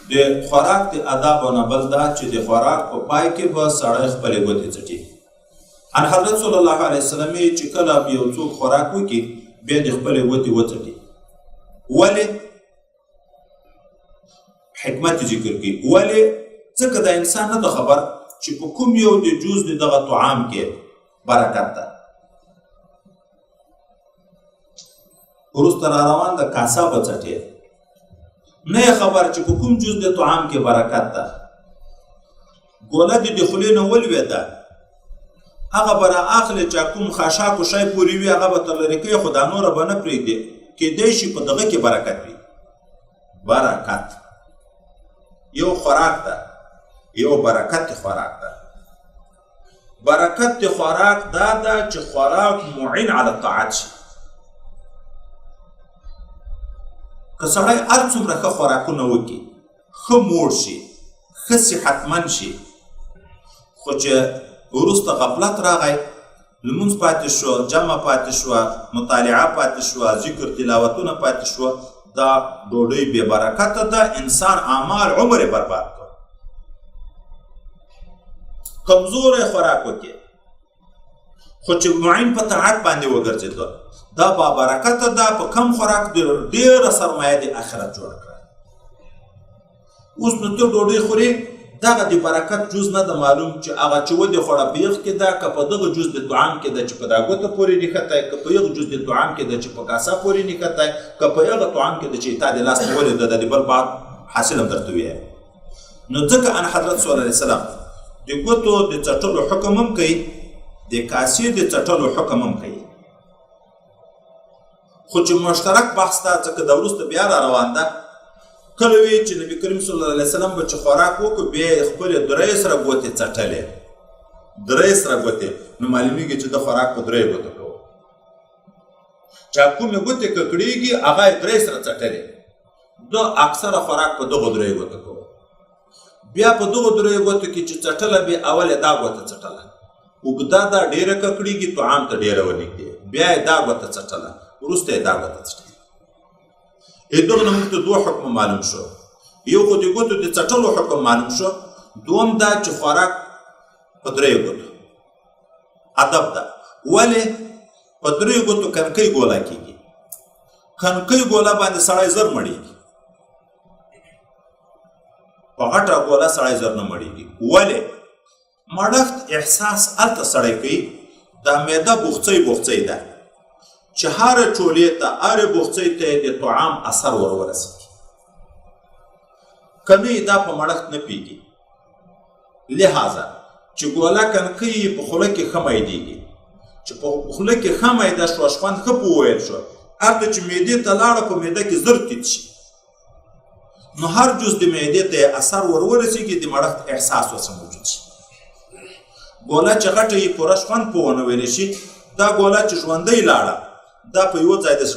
د خوراک د آدابو نه بل دا چې د خوراک په پای کې به سړی خپلې ګوتې څټي. ان حضرت صلی الله علیه وسلم چې کله یو څوک خوراک وکړي بیا د خپلې ګوتې وڅټي. ولې؟ حکمت ذکر کوي. ولې؟ ځکه دا انسان نه ده خبر چې په کوم یو د جوز د دغه طعام کې برکت ده. وروسته را روان ده کاسه به څټي، نه یې خبر چې په کوم جز د طعام کې برکت ده. ګوله دې د خولې نه ولوېده، هغه به را اخلې چې کوم خاشاکو شی پورې وي هغه به تر لرې کوي، خو دا نوره به نه پرېږدي. کېدای شي په دغه کې برکت وي. برکت یو خوراک ده، یو برکت خوراک ده. برکت خوراک دا ده چې خوراک معین علی الطاعت شي. که سړی هر څومره ښه خوراکونه وکړي، ښه موړ شي، ښه صحتمند شي، خو چې وروسته غفلت راغی، لمونځ پاتې شو، جمع پاتې شوه، مطالعه پاتې شوه، ذکر تلاوتونه پاتې شوه، دا ډوډۍ بې برکته ده. انسان اعمال عمر یې برباد کړ. کمزوری خوراک وکړي خو چې معین په طاعت باندې وګرځېدو، دا با برکته ده. په کم خوراک ډېره سرمایه د آخرت جوړه کړه. اوس نو ته ډوډۍ خورې، دغه د برکت جز نه ده معلوم چې هغه چې ودې خوړه په یخ کې ده، که په دغه جز د طعام کې ده چې په دا ګوته پورې نښتی، که په یغ جز د طعام کې ده چې په کاسه پورې نښتی، که په هغه طعام کې ده چې تا د لاس نیولې ده، د بل بعد حاصل هم درته ویایم. نو ځکه ان حضرت صلی الله علیه وسلم د ګوتو د څټلو حکم هم کوي، د کاسې د څټلو حکم هم کوي. خو چې مشترک بحث ده، ځکه دا وروسته بیا را روان ده. کله وی چې نبی کریم صلی الله علیه وسلم به چې خوراک وکړو، بیا یې خپلې درې سره ګوتې څټلې، درې سره ګوتې، نو معلومیږي چې د خوراک په درې ګوتو کوو. چې کومې ګوتې ککړېږي هغه یې درې سره څټلې. ده اکثره خوراک په دغو درې ګوتو کوو. بیا په دغو درې ګوتو کې چې څټله، بیا اول یې دا ګوته څټله، اوږده ده ډېره ککړېږي، طعام ته ډېره ونږدې، بیا یې دا ګوته څټله، وروسته یې دا ګوته څټله. دغه نه موږ ته دوه حکمه معلوم شو. یو خو د ګوتو د څټلو حکم معلوم شو، دوم دا چې خوراک په درېیو ګوتو ادب ده. ولې په درېیو ګوتو کنکۍ ګوله کېږي؟ کنکۍ ګوله باندې سړی زر مړېږي، په غټه ګوله سړی زر نه مړېږي. ولې؟ مړښت احساس هلته سړی کوي. دا معده بوخڅۍ بوخڅۍ ده چې هره چولې ته، هرې بوخڅۍ ته د طعام اثر ور ورسېږي، که نه دا په مړښت نه پیږي. لهذا چې ګوله کنکۍ یې په خوله کې ښه میدېږي، چې په خوله کې ښه میده شوه، شخوند ښه په وویل شو، هلته چې معدې ته لاړه په معده کې زر تیت شي، نو هر جز د معدې ته یې اثر ور ورسېږي، د مړښت احساس ورسره موجود شي. ګوله چې غټه یې پوره شخوند په ونه ویلی شي، دا ګوله چې ژوندۍ لاړه دا په یوه ځای داسې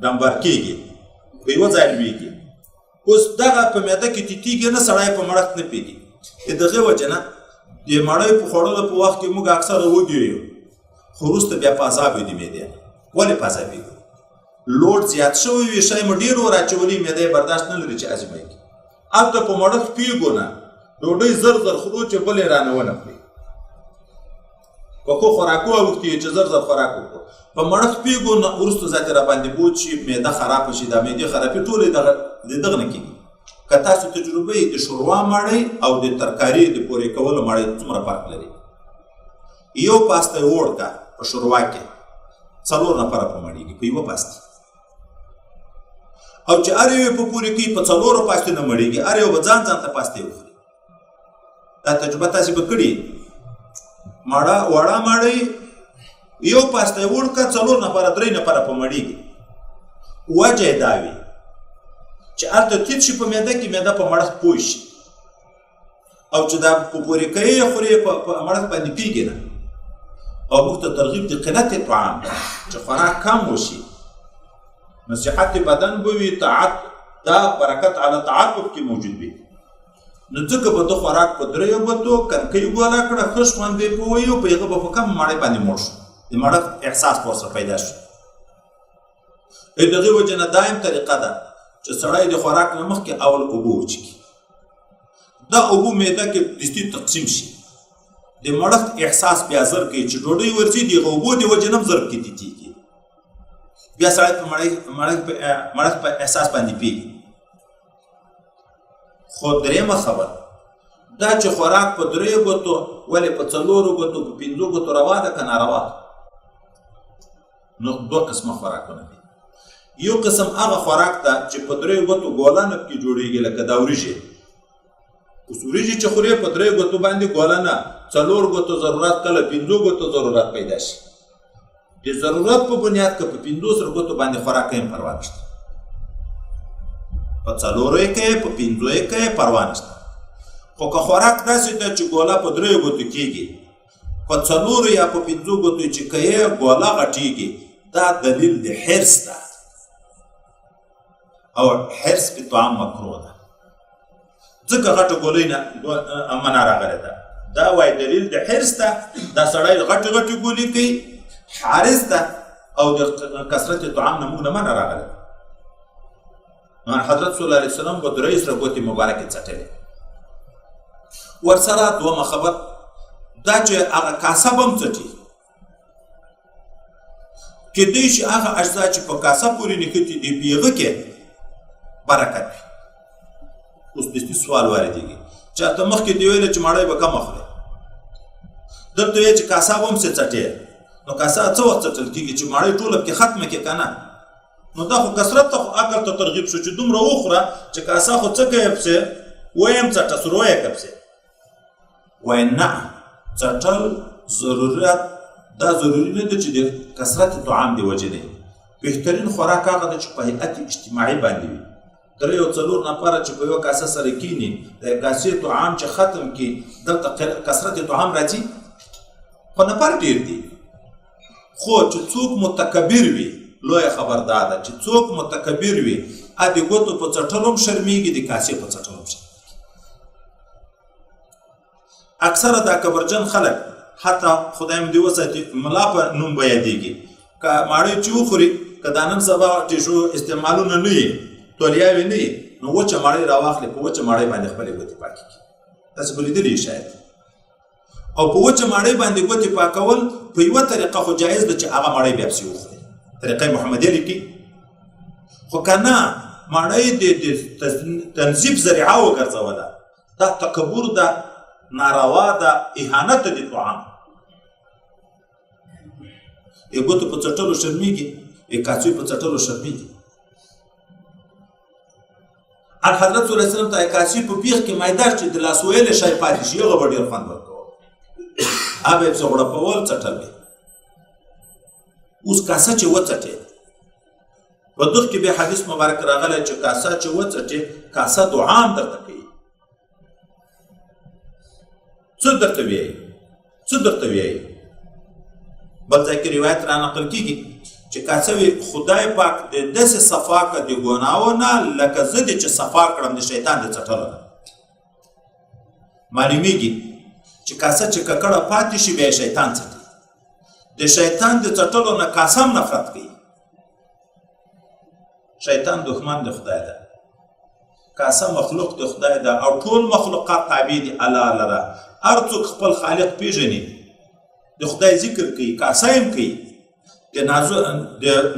ډمبر کېږي، په یوه ځای لوېږي. اوس دغه په معده کې تیتېږي نه، سړی په مړښت نه پوهېږي. د دغې وجې نه د مړۍ په خوړلو په وخت کې موږ اکثره وږي یو، خو وروسته بیا په عذاب یو د معدې. ولې په عذاب یو؟ لوډ زیات شوی وي، شی مو ډېر ور اچولي، معده یې برداشت نه لري چې هضمه یې کړي. هلته په مړښت پېږو نه، ډوډۍ زر زر خورو چې بل یې رانه ونه خوري. په ښو خوراکو اوښتي یو چې زر زر خوراک وکړو، په مړښت پېږو نه، وروسته ذاتې را باندې بوج شي، معده خرابه شي. دا معدې خرابي ټولې د دغه نه کېږي. که تاسو تجربه یې د شوروا مړۍ او د ترکاري د پورې کولو مړۍ څومره فرق لري. یو پاسته یې وړکه په شوروا کې څلور نفره په مړېږي په یوه پاستې، او چې هر یو یې په پورې کوي په څلورو پاستې نه مړېږي، هر یو به ځان ځان ته پاستې وخوري. دا تجربه تاسې به کړي. مړه وړه مړۍ یو پاسته یې وړکه څلور نفره درې نفره په مړېږي. وجه یې دا وي چې هلته تیت شي په معده کې، معده په مړښت پوه شي، او چې دا په پورې کوي خوري په مړښت باندې پیږي نه. او موږ ته ترغیب د قلت طعام ده چې خوراک کم وشي، نو صحت بدن به وي، طاعت دا برکت علی طاعت به پکې موجود وي. نو ځکه به ده خوراک په دریو ګوتو کنکۍ ګوله کړه، ښه شخوند به یې په ویو، په هغه به په کم مړۍ باندې موړ شو، د مړښت احساس به ورسره پیدا شو. د دغې وجې نه دایم طریقه ده چې سړی د خوراک نه مخکې اول اوبه وچکي، دا اوبه معده کې دستي تقسیم شي، د مړښت احساس بیا زر کوي چې ډوډۍ ورځي د هغه اوبو د وجې نه هم زر کې تیتېږي، بیا سړی په مړښت په احساس باندې پیږي. خو درېیمه خبره دا چې خوراک په دریو ګوتو ولې په څلورو ګوتو په پنځو ګوتو روا ده که ناروا ده؟ نو دوه قسمه خوراکونه دي. یو قسم هغه خوراک ده چې په دریو ګوتو ګوله نه پکې جوړېږي، لکه دا وریجې. اوس وریجې چې خورې په دریو ګوتو باندې ګوله نه، څلور ګوتو ضرورت، کله پنځو ګوتو ضرورت پیدا شي. د ضرورت په بنیاد که په پنځو سره ګوتو باندې خوراک کوي پروا نشته، په څلورو یې کوي په پنځو یې کوي پروا نشته. خو که خوراک داسې ده چې ګوله په دریو ګوتو کېږي، په څلورو یا په پنځو ګوتو چې کوي ګوله غټېږي، دا دلیل د حرص ده، او حرص په طعام مکروه ده، ځکه غټه ګولۍ نه منع راغلې ده. دا وایي دلیل د حرص ده، دا سړی غټې غټې ګولۍ کوي، حارس ده، او د کثرت طعام نه موږ نه منع راغلې ده. نو حضرت صلی الله علیه وسلم به درې سره ګوتې مبارکې څټلې. ورسره دومه خبر دا چې هغه کاسه به هم څټي، کېدای شي هغه اجزا چې په کاسه پورې نښتي دي په هغه کې برکت وي. اوس دستي سوال واردېږي چاته مخکې دې ویل چې مړی به کمه خورې، دلته یې چې کاسه به هم څه څټې، نو کاسه څه وخت څټل کېږي چې مړی ټوله پکې ختمه کړې که نه؟ نو دا خو کثرت ته خو عقل ته ترغیب شو چې دومره وخوره چې کاسه خو څه کوې پسې ویم څټه سرویې که پسې. وایي نه، څټل ضرورت دا ضروري نه ده چې د کثرت طعام د وجې نه وي. بهترین خوراک هغه ده چې په هیئت اجتماعي باندې وي، درې او څلور نفره چې په یوه کاسه سره کیني، د کاسې طعام چې ختم کړي، دلته کثرت طعام راځي، خو نفر ډېر دي. خو چې څوک متکبر وي، لویه خبر دا ده چې څوک متکبر وي، د ګوتو په څټلو هم شرمېږي، د کاسې په څټلو هم شرمېږي. اکثره دا کبرجن خلک حتی خدای مو دې وساتي ملا په نوم به یادېږي، که ماړۍ چې وخوري، که دا نن سبا ټیشو استعمالونه نه وي، تولیاوې نه وي، نو وچه ماړۍ راواخلي، په وچه ماړۍ باندې خپلې ګوتې پاکې کړي. تاسې به لیدلي شاید. او په وچه ماړۍ باندې ګوتې پاکول په یوه طریقه خو جایز ده چې هغه ماړۍ بیا پسې وخوري، طریقه محمدیه لیکي. خو که نه ماړۍ د تنظیف ذریعه وګرځوله، دا تکبر ده، ناروا ده، اهانت ده طعام. یې ګوتو په څټلو شرمېږي، یې کاڅو په څټلو شرمېږي. ان حضرت صلی الله علیه وسلم ته کاسې په بیخ کې میده چې د لاس ویلې شی پاتې شي، هغه به ډېر خوند ورکوه، هغه به یې پسې غوړپول څټل به. اوس کاسه چې وڅټې، په دغه کې بیا حدیث مبارک راغلی چې کاسه چې وڅټې، کاسه دعا هم درته کوي. څه درته وایي؟ څه درته وایي؟ بل ځای کې روایت را نقل کېږي چې کاسه وي خدای پاک دې داسې صفا کړه د ګناهو نه لکه زه دې چې صفا کړم د شیطان د څټلو نه. معلومیږي چې کاسه چې ککړه پاتې شي بیا شیطان څټي، د شیطان د څټلو نه کاسه هم نفرت کوي. شیطان دښمن د خدای ده، کاسه مخلوق د خدای ده، او ټول مخلوقات تابع دي الله لره. هر څوک خپل خالق پیژني، د خدای ذکر کوي، کاسه هم کوي، د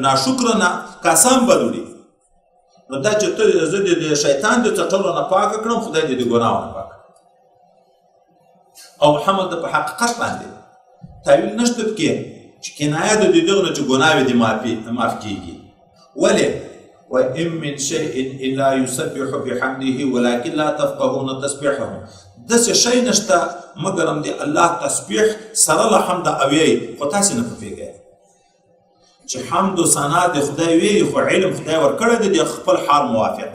ناشکره نه کاسه هم بد وړي. نو دا چې ته زه دې د شیطان د څټلو نه پاکه کړم، خدای دې د ګناهو نه پاک کړم. او محمد په حقیقت باندې تاویل نشته پکې چې کنایه د دې دغه نه چې ګناوې دې معاف کېږي. ولې؟ وإن من شيء إلا يسبح بحمده ولكن لا تفقهون تسبيحهم. داسې شی نشته مګر هم د الله تسبیح سره له حمده اویایي، خو تاسې نه پوهېږئ چې حمد و ثنا د خدای ویي، خو علم خدای ورکړی دی د خپل حال موافق.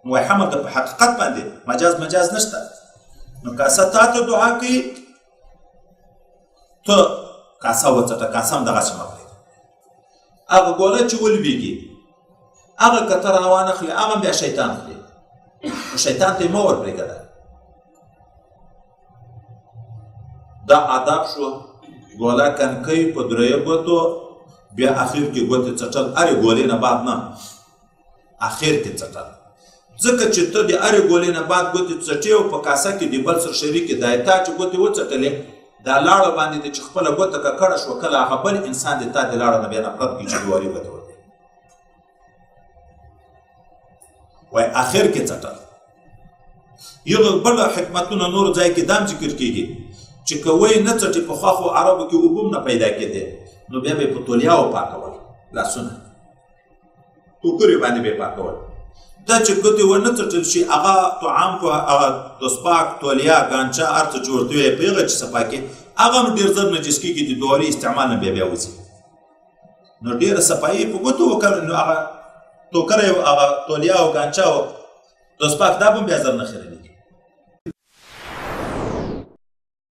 نو وایي حمد په حقیقت باندې مجاز مجاز نشته. نو کاسه تا ته دعا کوي، ته کاسه وڅټه، کاسه هم دغسې مه پرېږده. هغه ګوله چې ولوېږي، هغه که ته راوانخلې، هغه هم بیا شیطان خوري، نو شیطان ته یې مه ورپرېږده. دا آداب شو. ګوله کنکۍ په دریو ګوتو، بیا اخر کې ګوتې څټل، هرې ګولې نه بعد نه. اخر کې څټل، ځکه چې ته د هرې ګولې نه بعد ګوتې څټې او په کاسه کې د بل سره شریکې دی. تا چې ګوتې وڅټلې، دا لاړه باندې د چې خپله ګوته ککړه شوه، کله هغه بل انسان د تا د لاړو نه بیا نفرت کوي چې دواري ګوتې ورته وای. اخر کې څټل. یو بل حکمتونه نور ځای کې دام ذکر کیږي چې که وای نه څټي، پخوا خو عربو کې اوبه هم نه پیدا کېدې، نو بیا به یې په تولیاو پاکول لاسونه، ټوکرې باندې به یې پاکول. دا چې ګوتې ونه څټل شي، هغه طعام په هغه دوسپاک، تولیا، ګانچه، هر څه چې ورته وایي، په هغه چې صفا کې هغه هم ډېر زر نجس کېږي، د دورې استعمال نه بیا بیا وځي. نو ډېره صفایي په ګوتو وکړه، نو هغه ټوکری او هغه تولیا او ګانچه او دوسپاک دا به هم بیا زر نه خیرنېږي.